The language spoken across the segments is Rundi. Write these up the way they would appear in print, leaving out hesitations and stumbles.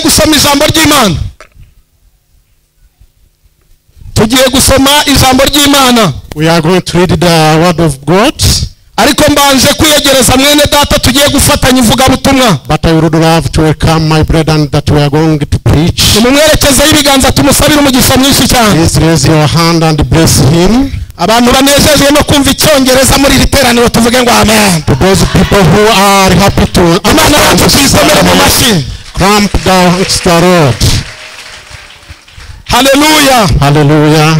Gusoma ijambo ry'Imana. Tugiye gusoma ijambo ry'Imana. We are going to read the word of God. Ariko mbanje kwiyegereza mwene data tugiye gufatanya ivugabutumwa. But I would love to welcome my brethren that we are going to preach. Nimumwerekezeho ibiganza tumusabire umugisha mwinshi cyane. Please raise your hand and bless him. Abantu banejejwe no kumva icyongereza muri iri teraniro tuvuge ngo amen. To those people who are happy to Imana yacu tuyikomere mu mashyi. Cramp down the road. Hallelujah. Hallelujah.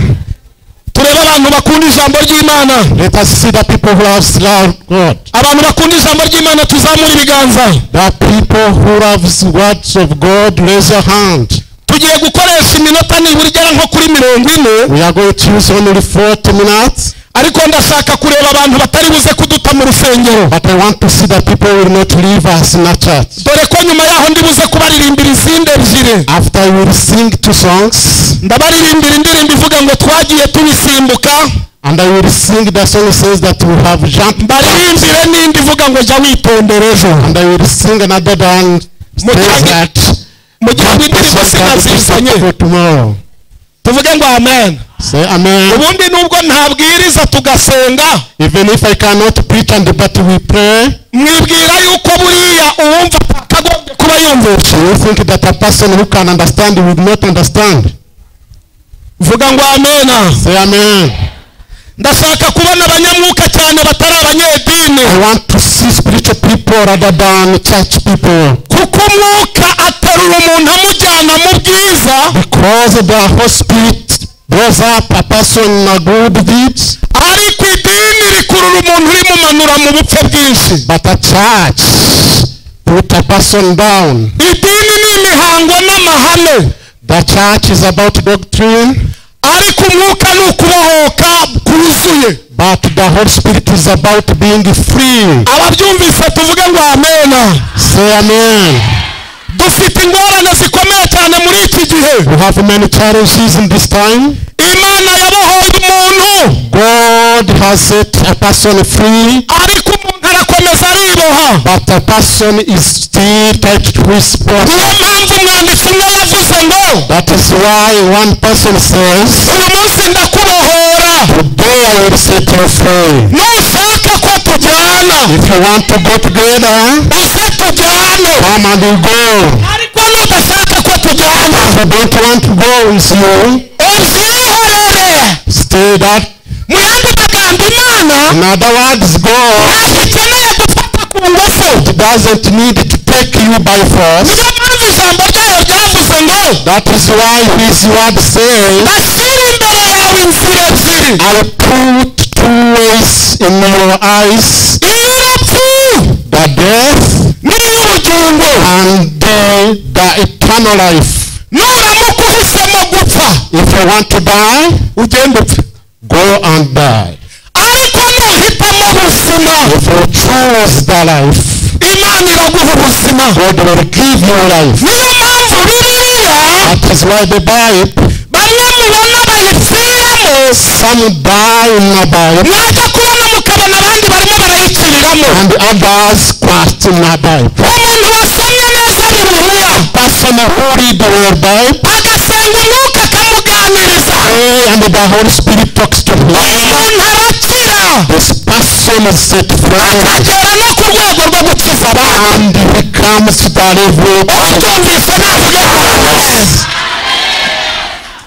Turebe abantu bakunda ijambo ry'Imana. Let us see the people who have loved God. Abantu bakunda ijambo ry'Imana tuzamure ibiganza. The people who loves words of God, raise your hand. Tugiye gukoresha iminota nibura igera nko kuri 40. We are going to use only 40 minutes. Ariko ndashaka kureba abantu batari buze kuduta mu rusengero. But I want to see that people will not leave us in the church. Dore ko nyuma yaho ndi buze kubaririmbira izindi ebyiri. After we will sing 2 songs. Ndabaririmbira indirimbo ivuga ngo twagiye tubisimbuka. And I will sing the song says that we have jumped. Mbaririmbire n'indi ivuga ngo jya witondera ejo. And I will sing another one says that mu gihe indirimbo sinazizanye. Tomorrow. Tuvuge ngo amen. Say amen. Ubundi nubwo ntabwiriza tugasenga. Even if I cannot preach and but we pray. Mwibwira yuko buriya uwumva akagombye kuba yumvisha. You think that a person who can understand would not understand? Vuga ngo amen. Say amen. Ndashaka kubona abanyamwuka cyane batari abanyedini. I want to see spiritual people rather than church people. Kuko umwuka aterura umuntu amujyana mu bwiza. Because the Holy Spirit draws up a person in a good deeds. Ariko idini rikurura umuntu rimumanura mu bupfu bwinshi. But a church put a person down. Idini ni imihango n'amahame. The church is about doctrine. Ariko umwuka ni ukubohoka kuzuye. But the Holy Spirit is about being free. Ababyumvise tuvuge ngo amen. Say amen. Dufite ingorane zikomeye cyane muri iki gihe. We have many challenges in this time. Imana yabohoye umuntu. God has set a person free. Ariko umuntu arakomeza ariboha. But a person is still tied to his person. Niyo mpamvu umwanditsi umwe yavuze ngo. That is why one person says, uyu munsi ndakubohora. Today I will set you free. Nushaka ko tujyana. If you want to go together, uze tujyane. Come and we go. Ariko nudashaka ko tujyana. If you don't want to go with you, ubyihorere. Stay that. Mu yandi magambo Imana, In other words, God ntabwo ikeneye gufata ku ngufu. It doesn't need to take you by force. Niyo mpamvu ijambo ryayo ryavuze ngo, That is why his word says, ndashyira imbere yawe inzira ebyiri. I will put 2 ways in your eyes, iy'urupfu, the death, n'iy'ubugingo, and the eternal life. Nuramuka uhisemo gupfa, If you want to die, ugende upfe. Go and die. Ariko nuhitamo ubuzima, If you choose the life, Imana iraguha ubuzima. God will give you life. Niyo mpamvu Bibiliya, That is why the Bible, bamwe mubona bayipfiramo, some die in the Bible, mwajya kubona mukabona abandi barimo barayikiriramo, and others question the Bible. Umuntu wasomye neza Bibiliya, Person who read the Bible, agasenga umwuka akamuganiriza, and the Holy Spirit talks to him. Umuntu arakira. This person is set free. Akagera no ku rwego rwo gukiza abandi. And he comes to the level. Ubyumvise navuge amen.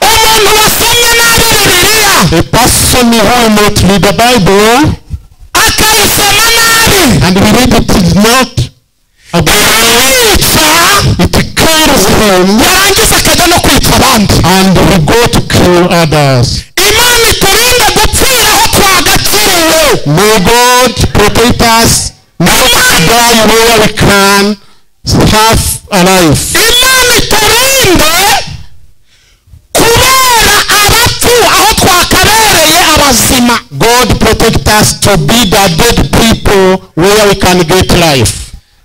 Umuntu wasomye nabi Bibiliya, A person who not read the Bible, akayisoma nabi, and he read it is not a good, iramwica, it kills him, yarangiza akajya no kwica abandi. And he go to kill others. Imana iturinde gupfira aho twagakiriwe. May God protect us not to die where we can have a life. Imana iturinde kubera abapfu aho twakabereye abazima. God protect us to be the dead people where we can get life.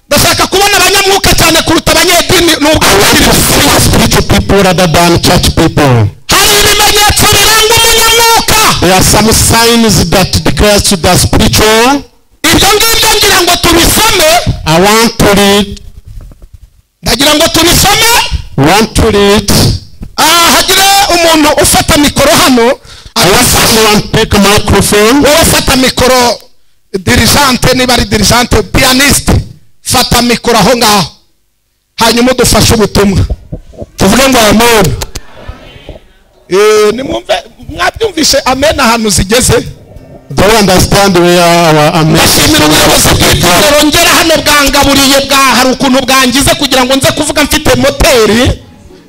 Ndashaka kubona abanyamwuka cyane kuruta abanyedini nubwo I want to see spiritual people rather than church people. Hari ibimenyetso biranga umunyamwuka. There are some signs that declares to the spiritual. Ibyo ngibyo ngira ngo tubisome. I want to read. Ndagira ngo tubisome. Want to read. Hagire umuntu ufata mikoro hano. I want someone take a microphone. Wowe fata mikoro, dirigente, niba ari dirigente, pianiste, fata mikoro aho ngaho, hanyuma udufashe ubutumwa. Tuvuge ngo amen. Nimwumve, mwabyumvishe amen ahantu zigeze. Do you understand where our amen? Ndashimira ubuyobozi bw'itorero ngera hano bwangaburiye bwa hari ukuntu bwangize kugira ngo nze kuvuga mfite moteri.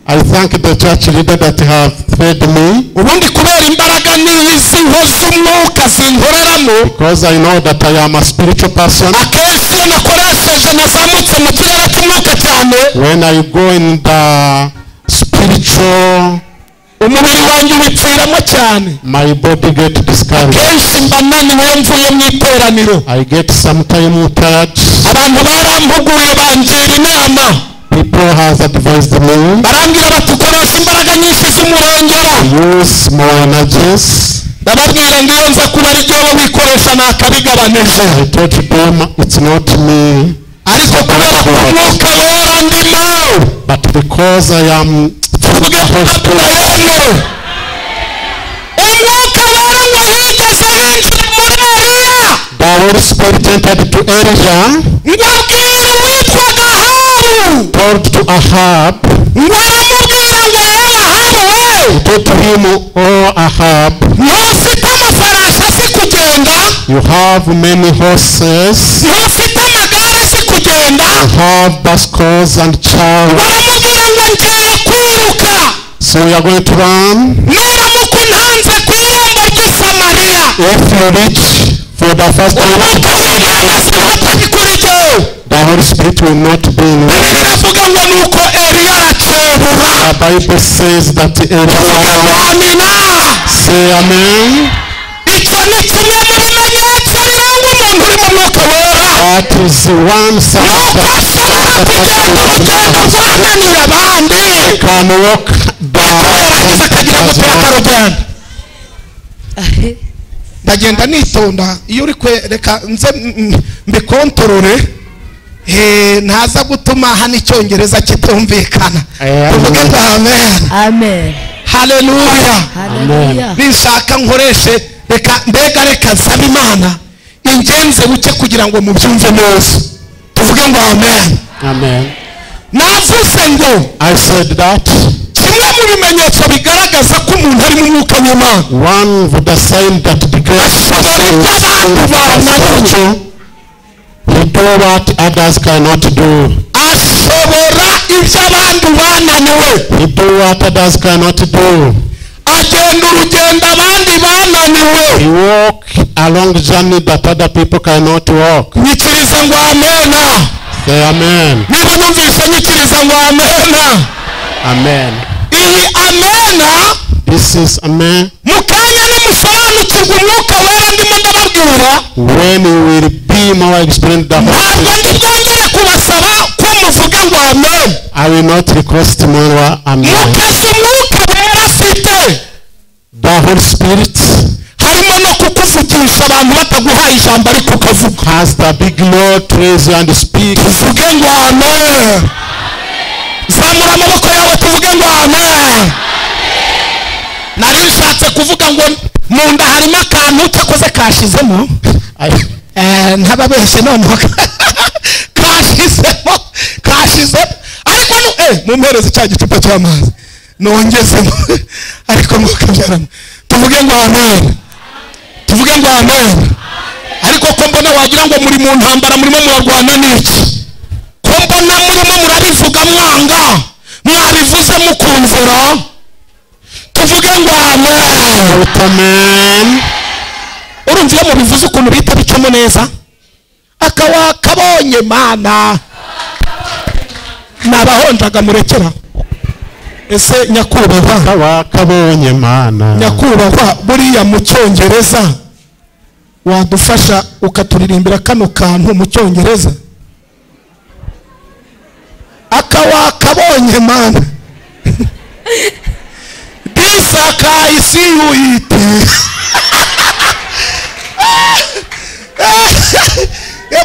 I thank the church leader that have fed me. Ubundi kubera imbaraga n'izi z'umwuka zinkoreramo. Because I know that I am a spiritual person. Akenshi iyo nakoresheje nazamutse mu kirere cy'umwuka cyane. When I go in the spiritual, umubiri wanjye ubipfiramo cyane. My body get discouraged. Akenshi mba naniwe mvuye mu iteraniro. I get sometime tired. Abantu barampuguye bangira inama. People has advised me. Barambwira bati ukoresha imbaraga nyinshi z'umurengera. Use more energies. Ndababwira ngo iyo nza kuba ari jyewe wikoresha nakabigabanije. I told them it's not me. Ariko kubera ko umwuka wera ndimo. But because I am tuvuge amen. Umwuka wera ngo yigeze yinjira muri Eliya. The Holy Spirit entered to Elijah. Ngo abwira uwitwaga Ahabu. Told to Ahab. Ngo aramubwira ngo yewe Ahabu we. He told to him, O Ahab. Ntufite amafarashi azi kugenda. You have many horses. Ntufite amagare azi kugenda. You have baskets and chariots. Baramubwira ngo ngiye kwiruka. So we are going to run. Nuramuka untanze ku irembo ry'i Samariya. If you reach for the first time, Umwuka w'Imana atari kuri jyewe. the Holy Spirit will not be in you. Bibiliya iravuga ngo nuko Eliya arakebura. The Bible says that Elijah. Amina. Say amen. Icyo ni kimwe mu bimenyetso biranga umuntu uri mu mwuka wera. That is one sign Nuko ashobora kugenda urugendo rwananira abandi. can walk Yarangiza akagira ngo akarugenda. Ndagenda nitonda iyo uri kwereka nze mbikontorore, ntaza gutuma hano icyongereza kitumvikana. Tuvuge ngo amen. Amen. Haleluya. Haleluya. Nishaka nkoreshe reka mbega reka nsaba Imana ingenze buke kugira ngo mubyumve neza. Tuvuge ngo amen. Amen. Navuze ngo I said that kimwe mu bimenyetso bigaragaza ko umuntu ari mu mwuka w'Imana. One of the sign that declares spiritual, he do what others cannot do. Ashobora ibyo abandi bananiwe. He do what others cannot do. Agenda urugendo abandi bananiwe. He walk a long journey that other people cannot walk. Nyikiriza ngo amena. Say amen. Niba numvise nyikiriza ngo amena. Amen. Iyi amena. This is amen. Mukanya nimusobanukirwa umwuka wera ndimo ndababwira. When you will be more explained the Ntabwo ndibwongere kubasaba ko muvuga ngo amen. I will not request more amen. Mukazi umwuka wera afite. The Holy Spirit harimo no kukuvugisha abantu bataguhaye ijambo ariko ukavuga. Has the big Lord to raise you and speak. Tuvuge ngo amen. Zamura amaboko yawe tuvuge ngo amen. Nari nshatse kuvuga ngo mu nda harimo akantu cyakoze kashizemo. Ntababeshye noneho kashizemo ariko mumpereze cya gicupa cy'amazi nongezemo ariko mukabyaramo. Tuvuge ngo amen. Tuvuge ngo amen. Ariko ko mbona wagira ngo muri mu ntambara murimo murarwana n'iki? Ko mbona murimo murabivuga mwanga mwabivuze mukumvira. Tuvuge ngo amen. Amen. Urumva iyo mubivuze ukuntu bita bicamo neza. Akawa kabonye mana. Nabahonjaga murekera. Ese nyakubahwa akawa kabonye mana. Nyakubahwa buriya mu cyongereza wadufasha ukaturirimbira kano kantu mu cyongereza. Akawa kabonye mana. This I see you eat.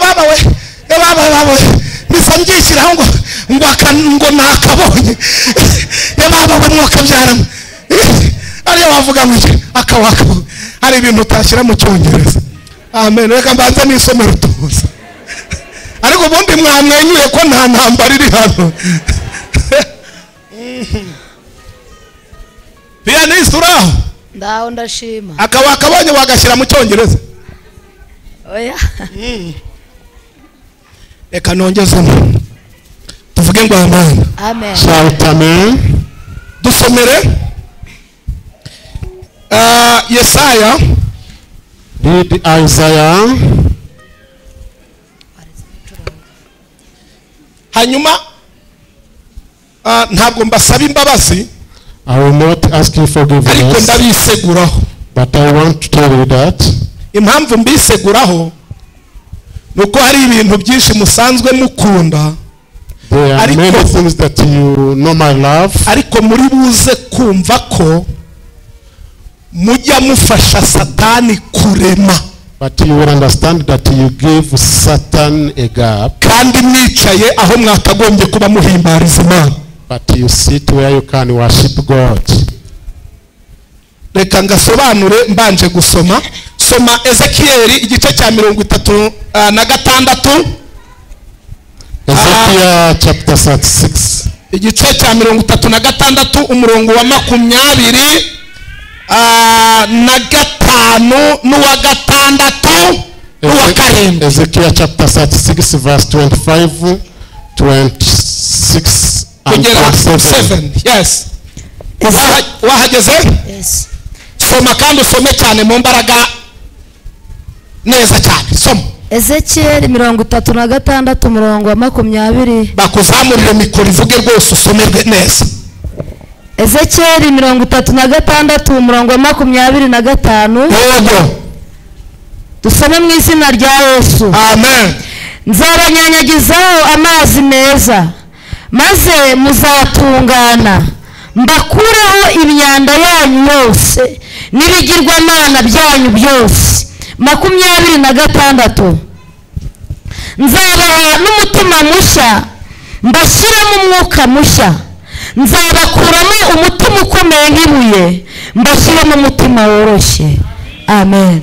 Baba we, baba we, nisangishyiraho ngo Ngo ngo nakabonye yababa mwakabyaramo ariyo wavuga ngo akawaka. Hari ibintu utashyira mu cyongereza. Amen. Reka mbanze nisomero tuza. Ariko ubundi mwamwenyuye ko nta ntambara iri hano. Pianist uraho? Ndaho ndashima. Akawakabonye wagashyira mu cyongereza? Oya. Reka nongezemo. Tuvuge ngo amen. Amen. Shout amen. Dusomere Yesaya. Read Isaiah. Hanyuma ntabwo mbasaba imbabazi. I will not ask you forgiveness. Ariko ndabiseguraho. But I want to tell you that. Impamvu mbiseguraho nuko hari ibintu byinshi musanzwe mukunda. There are many things that you know my love. Ariko muri buze kumva ko mujya mufasha Satani kurema. But you will understand that you give Satan a gap. Kandi mwicaye aho mwakagombye kuba muhimbariza Imana. But you sit where you can worship God. Reka ngasobanure mbanje gusoma. Soma Ezekiel igice cya 36. Ezekiel chapter 36. Igice cya 36 umurongo wa 25 n'uwa 6 n'uwa 7. Ezekiel chapter 36 verse 25, 26 and 27. Yes. Wahageze? Yes. Soma kandi usome cyane mu mbaraga neza cyane. Soma. Ezekiel 36 umurongo wa 20. Bakuzamurire mikoro ivuge rwose usomerwe neza. Ezekiel 36 umurongo wa 25. Yego. Dusome mu izina rya Yesu. Amen. Nzabanyanyagizaho amazi meza maze muzatungana, mbakureho imyanda yanyu yose n'ibigirwamana byanyu byose. 26. Nzabaha n'umutima mushya, mbashyiremo umwuka mushya. Nzabakuramo umutima ukomeye nk'ibuye, mbashyiremo umutima woroshye. Amen.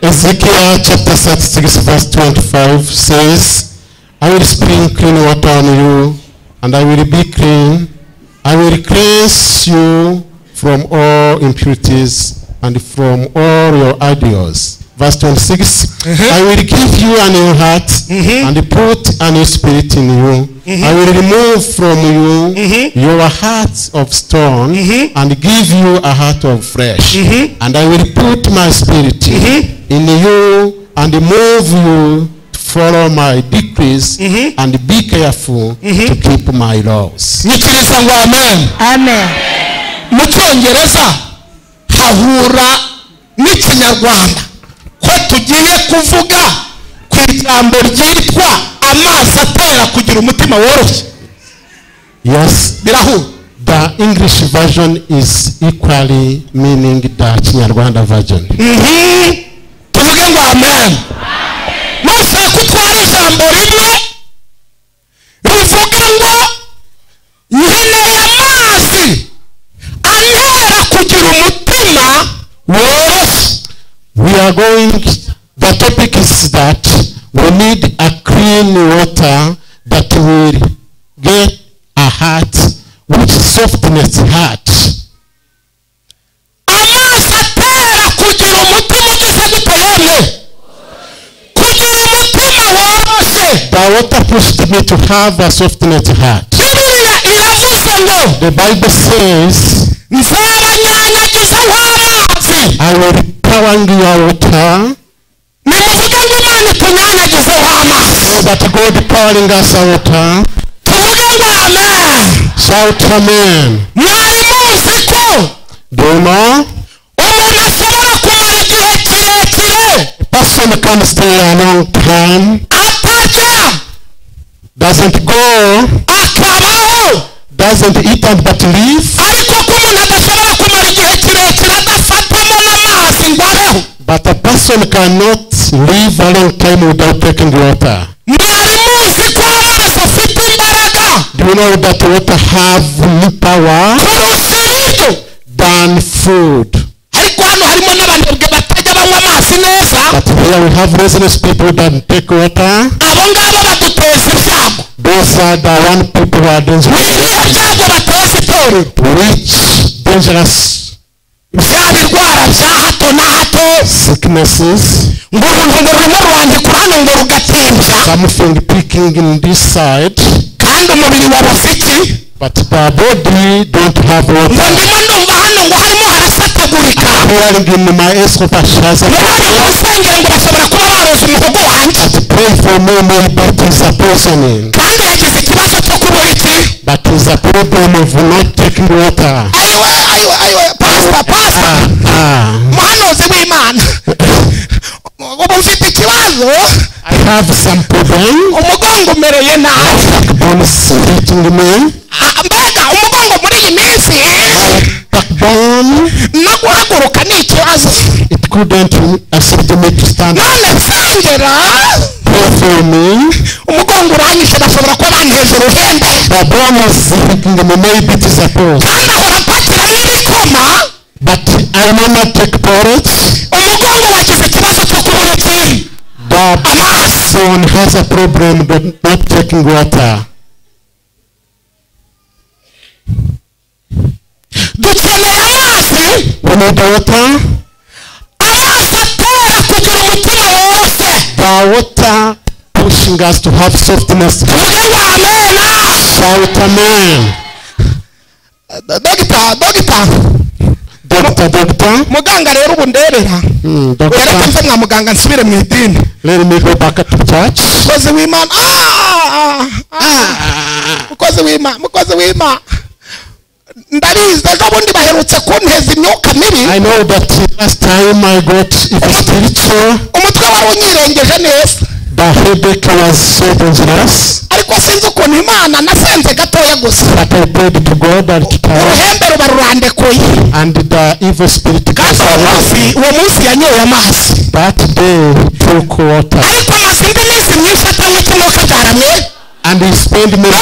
Ezekiel chapter 36 verse 25 says, I will sprinkle clean water on you, and I will be clean. I will cleanse you from all impurities and from all your idols. Verse 26, I will give you a new heart and put a new spirit in you. I will remove from you your heart of stone and give you a heart of flesh. And I will put my spirit in you and move you to follow my decrees and be careful to keep my laws. Nyikiriza ngo amen. Amen. Mu Cyongereza hahura n'ikinyarwanda ko tugiye kuvuga ku ijambo ryitwa amazi atera kugira umutima woroshye. Yes. Birahura. The English version is equally meaning the Kinyarwanda version. Tuvuge ngo amen. Nushaka utwara ijambo rimwe rivuga ngo nkeneye amazi antera kugira umutima woroshye. We are going, the topic is that we need a clean water that will get a heart with softness heart. Amazi atera kugira umutima ugize gute yemwe? Kugira umutima woroshye. The water pushed me to have a softness heart. Bibiliya iravuze ngo The Bible says, nzabanyanyagizaho amazi. I will pour your water. Nimuvuge ngo Imana itunyanyagizeho amazi. So that God pouring us a water. Tuvuge ngo amen. Shout amen. Mwari muzi ko Do you know? umuntu ashobora kumara igihe kirekire A person can stay a long time, atarya, doesn't go, akabaho, doesn't eat and but live. Ariko ko umuntu adashobora kumara igihe kirekire adafatamo n'amazi ngo abeho. But a person cannot live a long time without taking water. Mwari muzi ko amazi afite imbaraga Do We know that water have more power kurusha ibiryo. than food. Ariko hano harimo n'abanebwe batajya banywa amazi neza. But here we have laziness people that take water. Abo ngabo baduteza ibyago. Those are the one people who are dangerous. Ni ibihe byago bateza itorero? Which dangerous Bya birwara bya hato na hato. sicknesses. Ngo uruntu ngo rurimo rurandikura hano ngo rugatembya. Something picking in this side. Kandi umubiri wabuze iki? But the body don't have Ngo water. ndimo ndumva hano ngo harimo harasatagurika. Hearing in my esophagus. Ngo hano mu rusengero ngo bashobora kuba baroze umuhogo wanjye. Pray for me, maybe it is a poisoning. Kandi yagize ikibazo cyo kubura iki? But it's a problem of not taking water. Ayiwe, ayiwe, ayiwe, pastor, pastor. Ah, Muhanuzi w'Imana, ubu mfite ikibazo. I have some problem. Umugongo umereye nabi. Backbone is hurting me. Ah, mbega umugongo muri iyi minsi Backbone, no guhaguruka ni ikibazo. it couldn't accept me to stand. None nsengera. Pray for me. Umugongo uranyishe, bashobora kuba banteje uruhembe. The bone is hurting me, maybe it is a poison. Kandi ahora mpakiramo ibikoma. But I will not take porridge. Umugongo wagize ikibazo cyo kubura iki? The Amazi. bone has a problem but not taking water. Dukeneye amazi. We need water. Amazi atera kugira umutima woroshye. The water pushing us to have softness. Tuvuge ngo amena. Shout amen. Dogita, dogita. Doctor, doctor. Muganga rero ubu ndebera. Doctor, Reka mve mwa muganga nsubire mu idini. let me go back to church. Mukozi w'Imana. Ah, ah, ah. Mukozi w'Imana, mukozi w'Imana. Ndabizi ejo bundi baherutse kunteza imyuka mibi. I know that last time I got if spiritual, Umutwe wari unyirengeje neza. the headache was so dangerous. Ariko sinzi ukuntu Imana nasenze gatoya gusa. But I prayed to God and to time, Uruhembe ruba rurandekuye. and the evil spirit Kandi cast uwo away. munsi, uwo munsi yanyoye amazi. That day took water, Ariko amaze indi minsi myinshi atanywa ikimoka byaramye. and he spent many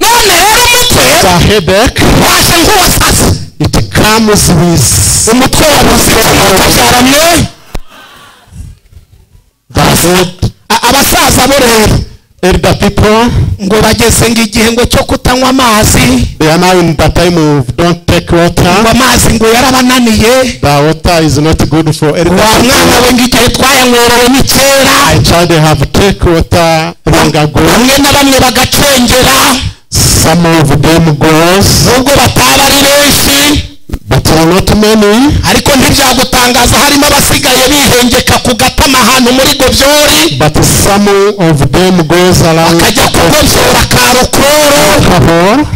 None rero umutwe the headache. waje nk'uwasaze. It comes with Umutwe wabuze ikimoka byaramye. the head. Abasaza bo rero Elder people, ngo bageze ngo igihe ngo cyo kutanywa amazi. they are now in the time of don't take Ngo water. amazi ngo yarabananiye. The water is not good for elder Wa mwana people. we ngo igihe twayanywerewe ni kera. My child, they have take water long ago. Bamwe na bamwe bagacengera. Some of them goes, Nubwo bataba ari benshi, but not many. ariko ntibyagutangaza harimo abasigaye bihengeka ku gatama ahantu muri gobyori, But some of them goes around bakajya kugobyora ka rukoro. alcohol.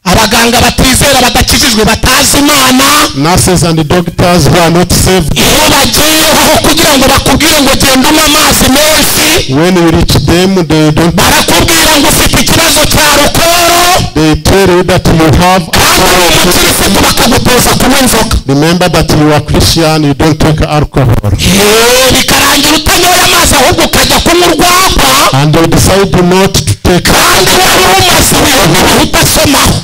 Abaganga batizera badakijijwe batazi Imana, Nurses and doctors who are not saved. iyo bagiyeho kugira ngo bakubwire ngo genda unywe amazi menshi, When you reach them, they don't. barakubwira ngo ufite ikibazo cya rukoro. They tell you that you have Kandi uri alcohol. umukirisitu bakagutoza kunywa inzoga. Remember that you are Christian, you don't take alcohol. Bikarangira utanyoye amazi ahubwo ukajya kunywa urwagwa. And they decide not to take, Kandi wari umaze ibihe n'ibihe utasomaho.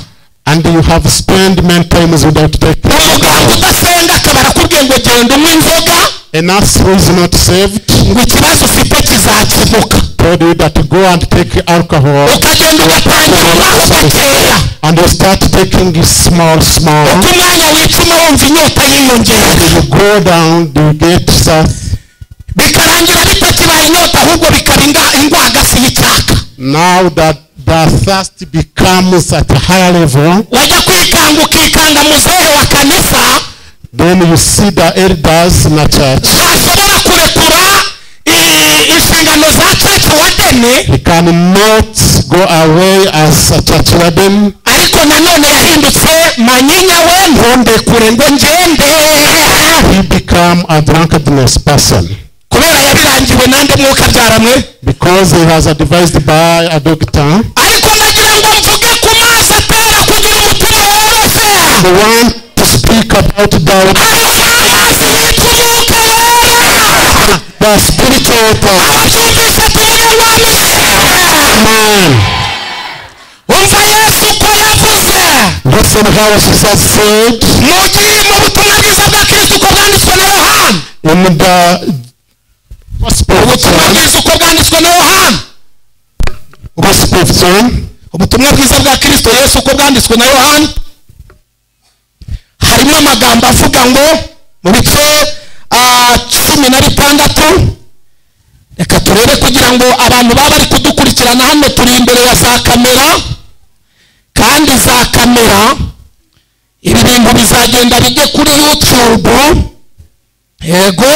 and you have spent many times without taking. Umuganga udasenga akaba arakubwiye ngo genda unywe inzoga, A nurse who is not saved ngo ikibazo ufite kizakemuka. told you that go and take alcohol, Ukagenda ugatangira unywaho gakeya. and you start taking small, small. Uko umwanya wicuma wumva inyota yiyongera. You go down, you get thirst. Bikarangira bitakibaye inyota ahubwo bikaba ingwagasi y'icyaka. Now that the thirst becomes at a higher level, Wajya kwikanga ukikanga muzehe wa kanisa then you see the elders in the church. ntashobora kurekura inshingano za church warden. He cannot go away as a church warden. Ariko nanone yahindutse manyinya we ntundekure ngo ngende. He become a drunkenness person Kubera yabirangiwe nande mwuka byaramwe. because he was advised by a doctor. Ariko nagira ngo mvuge ku mazi atera kugira umutima woroshye. The one to speak about the, Ariko amazi yitwa umwuka wera. the spiritual water. Ababyumvise tuvuge ngo amen. Amen. Listen how Jesus said. Mu butumwa bwiza bwa Kristo uko bwanditswe na Yohana. In the Gospel of Ubutumwa John, bwiza uko bwanditswe na Yohana. Gospel of John, Ubutumwa bwiza bwa Kristo Yesu uko bwanditswe na Yohana, harimo amagambo avuga ngo mu bice 16. Reka turebe kugira ngo abantu baba bari kudukurikirana hano, turi imbere ya za kamera, kandi za kamera ibi bintu bizagenda bijye kuri YouTube. Yego,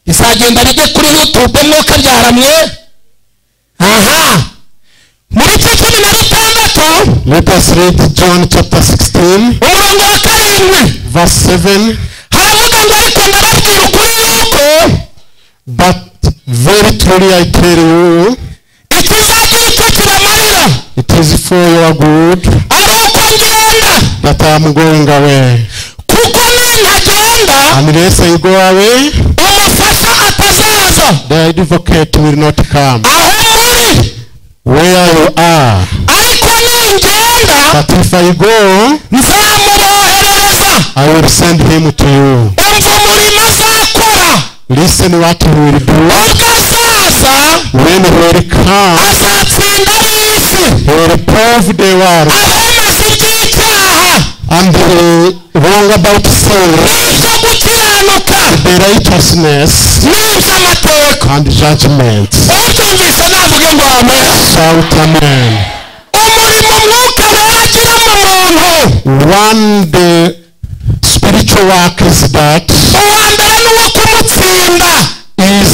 bizagenda bijye kuri YouTube mwuka byaramwe. Aha, mu bice 16, let us read John chapter 16, umurongo wa 7, verse 7. Haravuga ngo ariko ndababwira ukuri yuko, But very truly I tell you, ikizagira icyo kibamarira it is for your good ari uko ngenda, that I am going away. kuko nintagenda Unless I go away, umufasha atazaza the advocate will not come. aho muri, Where you are. ariko ningenda But if I go, nzamuboherereza. I will send him to you. Umva umurimo azakora. Listen what he will do. Ubwo azaza When he will come, azatsinda ab'isi, he will prove the world abemeza iby'icyaha and the wrong about sin, n'ibyo gukiranuka the righteousness n'iby'amateka. and judgment. Ubyumvise navuge ngo amen. Shout amen. Umurimo Mwuka Wera agira mu muntu, One, the spiritual work is that uwa mbere ni uwo kumutsinda. is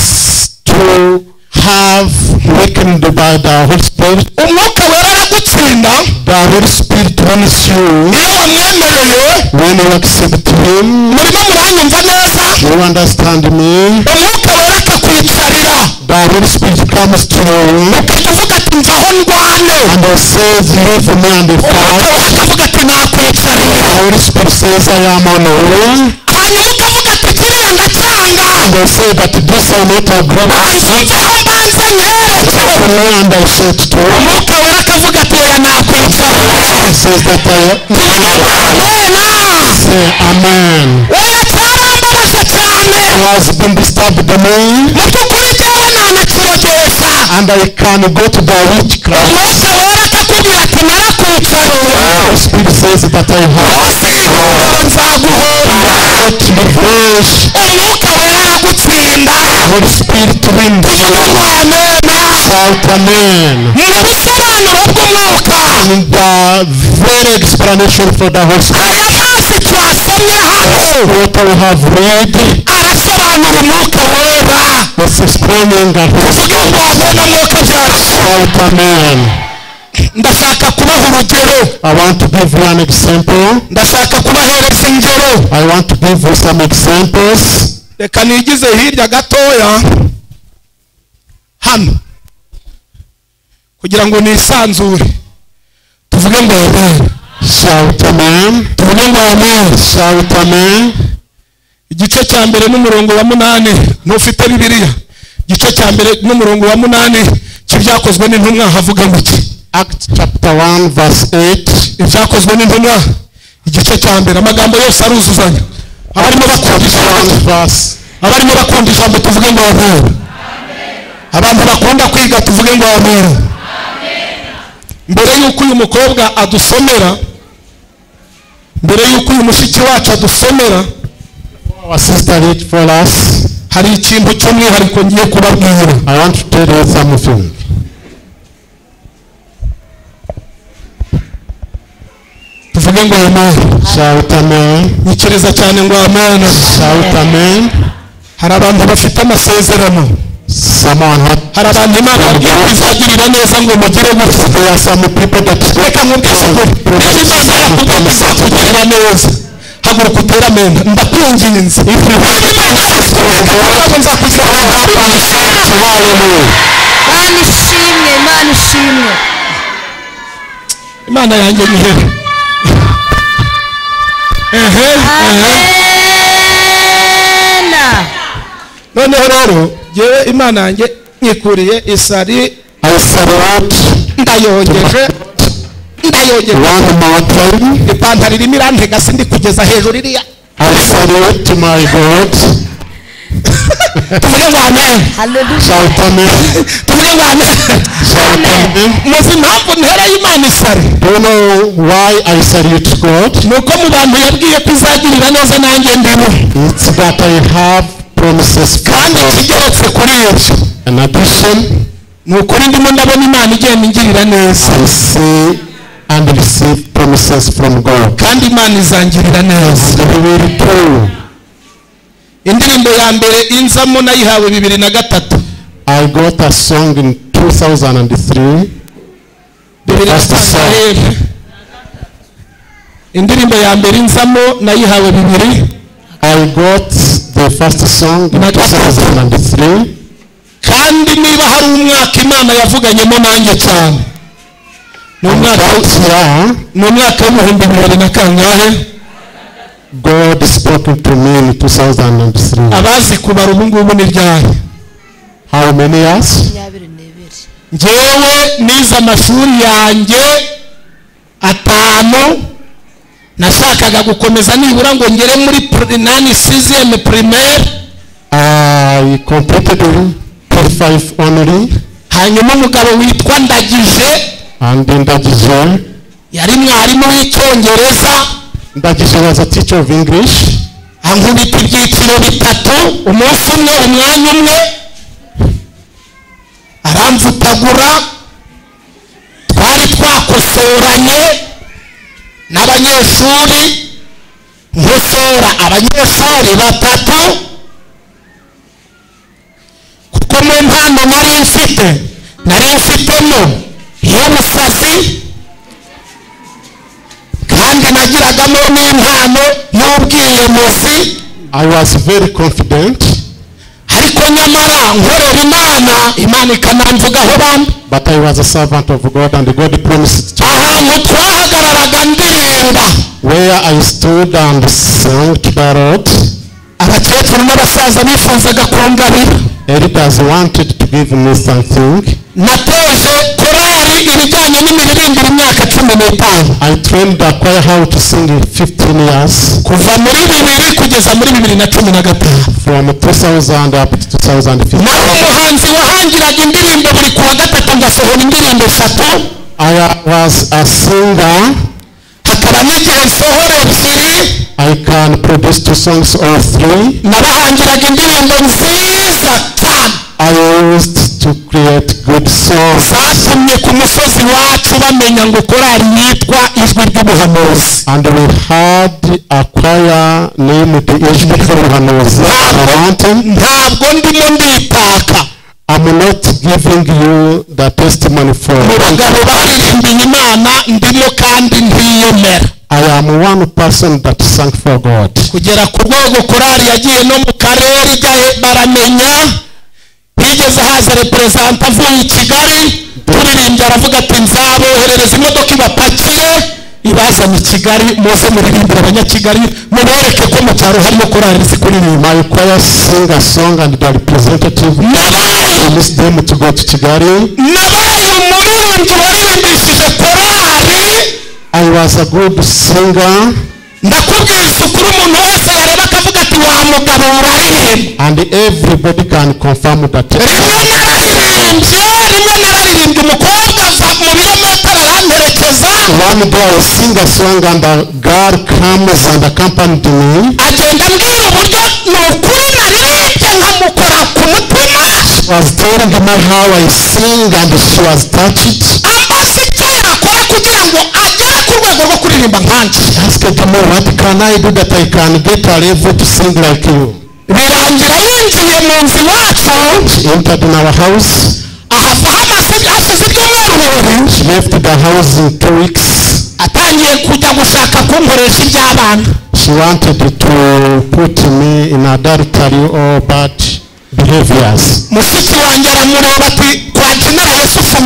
to have weakened by the Holy Spirit. Umwuka Wera aragutsinda The Holy Spirit wants you iyo wamwemereye. when you accept him. Murimo muranyumva neza? You understand me? Umwuka Wera akakwicarira, The Holy Spirit comes to you ukajya uvuga ati mvaho ndwane. and says, leave me and Umwuka fight. Wera akavuga ati nakwicarira. The Holy Spirit says, I am on the way. Hanyuma ukavuga ati kiriya ndacyanga, And I say that this I not agree. banza mveho mbanze nkereke. Me and I said to him, Umwuka Wera akavuga ati oya nakwicarira. he says that I Amena. say amen. Oya cyarambabaje cyane. He has been disturbed me Mu by'ukuri jyewe nanakirogesha. and I can go to the witchcraft. Umwuka Wera akakubwira ati narakwicarira. The Spirit says that I have Uzihora nzaguhora. got revenge. Umwuka Wera aragutsinda. Holy Spirit wins. Tuvuge ngo amena. Shout amen. Mu busobanuro bw'umwuka, In the very explanation for the Holy Spirit, aya mazi twasomye hano what we have read arasobanura Umwuka Wera. was explaining the Holy Tuvuge ngo amena mwuka byara. Shout amen. Ndashaka kubaha urugero. I want to give you an example. Ndashaka kubahereza ingero. I want to give you some examples. Reka nigize hirya gatoya hano kugira ngo nisanzure. Tuvuge ngo amen. Shout amen. Tuvuge ngo amen. Shout amen. Igice cya mbere n'umurongo wa 8, ntufite Bibiliya. Igice cya mbere n'umurongo wa 8 cy'ibyakozwe n'intumwa havuga ngo iki? Acts chapter 1 verse 8. Ibyakozwe n'intumwa igice cya mbere, amagambo yose aruzuzanya. Abarimo bakunda ijambo, 1 verse. abarimo bakunda ijambo tuvuge ngo amen. Abantu bakunda kwiga tuvuge ngo amen. Mbere y'uko uyu mukobwa adusomera, mbere y'uko uyu mushiki wacu adusomera, Our sister read for us. hari ikintu cy'umwihariko ngiye kubabwira. I want to tell you something. Tuvuge ngo amen. Shout amen. Nyikiriza cyane ngo amen. Shout amen. Hari abantu bafite amasezerano. Someone had Hari abantu Imana yabwiye ko izagirira neza ngo mugire gutya. There are some people that Reka nkubwize ukuri, niba Imana yakubwiye ko izakugirira neza, haguruka utere amen. Ndakwinginze. Imana yakubwiye ko nzakugirira neza. Imana ishimwe, Imana ishimwe. Imana yanjye ni hehe? Ehe, ehe. Amen. Noneho rero jyewe Imana yanjye nyikuriye isari, I salute ndayongeje, Ndayongera. One more time. Ipantaro irimo irantega sindi kugeza hejuru iriya. I salute to my God. Tuvuge ngo amen. Hallelujah. Shout amen. Tuvuge ngo amen. Shout amen. Muzi impamvu ntereye Imana isari? Do you know why I salute God? Ni uko mu bantu yabwiye ko izagirira neza nanjye ndimo. It's that I have promises from Kandi God. ikigeretse kuri ibyo, In addition, ni ukuri ndimo ndabona Imana igenda ingirira neza. I see and receive promises from God. Kandi Imana izangirira neza. And He will do. Indirimbo ya mbere inzamo nayihawe 2003. I got a song in 2003. The first song. Indirimbo ya mbere inzamo nayihawe 2. I got the first song in 2003. Kandi niba hari umwaka Imana yavuganyemo nanjye cyane, ni umwaka w'ibihumbi bibiri na kangahe? God spoke to me in 2003. Abazi kubara ubu ngubu ni ryari? How many years? Njyewe nize amashuri yanjye 5, nashakaga gukomeza nibura ngo ngere muri 6e primaire. I completed 5 only. Hanyuma umugabo witwa Ndagije, and Ndagije yari mwarimu w'icyongereza. Ndagije was a teacher of English. Ankubita ibyiciro 3 umunsi umwe, umwanya umwe, aramvutagura. Twari twakosoranye n'abanyeshuri, nkosora abanyeshuri 3, kuko mu mpano nari mfitemo y'ubusazi, kandi nagiragamo n'impano y'ubwiyemuzi. I was very confident. Ariko nyamara nkorera Imana, Imana ikanamvugaho bambi. But I was a servant of God and God promised to. Ahantu twahagararaga ndirimba, where I stood and sang to the Lord, abakecuru n'abasaza bifuzaga kungabira. Elders wanted to give me something. Natoje korali ibijyanye n'imiririmbire imyaka 15. I trained the choir how to sing in 15 years. Kuva muri 2000 kugeza muri 2015. From 2000 up to 2015. Naho umuhanzi wahangiraga indirimbo buri kuwa gatatu ngasohora indirimbo 3. I was a singer. Hakaba n'igihe nsohora 2. I can produce 2 songs or 3. Nabahangiraga indirimbo nziza cyane. I used to create good songs. Zatumye ku musozi wacu bamenya ngo korali yitwa Ijwi ry'Ubuhanuzi. And we had a choir named Ijwi ry'Ubuhanuzi. Ntabwo ndimo nditaka. I'm not giving you the testimony for. Mu bagabo baririmbiye Imana ndimo kandi ntiyemera. I am one person that sang for God. Kugera ku rwego korali yagiye no mu karere baramenya. Higeze haza representa avuye i Kigali, turirimbye aravuga ati nzaboherereza imodoka ibapakire ibazana i Kigali, muze muririmbire abanyakigali mubereke ko mu cyaro harimo korali izi kuririmba. My choir sing a song and the representative promised them to go to Kigali. Nabaye umuririmbyi waririmbishije korali. I was a good singer. Ndakubwiza ukuri, umuntu wese yareba akavuga ati wa mugabo uraririmba. And everybody can confirm that. Rimwe nararirimbye umukobwa ava mu birometero aramperekeza. One day I sing a song and a girl comes and accompanied me. Agenda ambwira uburyo ni ukuri naririmbye nkamukora ku mutima. She was telling me how I sing and she was touched. Ambaza icyo yakora kugira ngo agere ku rwego rwo kuririmba nkanjye. She asked me, what can I do that I can get a level to sing like you? Birangira yinjiye mu nzu iwacu. She entered in our house. Ahava hashize ibyumweru 2. She left the house in 2 weeks. Atangiye kujya gushaka kunkoresha iby'abana. She wanted to put me in adultery or bad behaviors. Mushiki wanjye aramureba ati kwa General Yusufu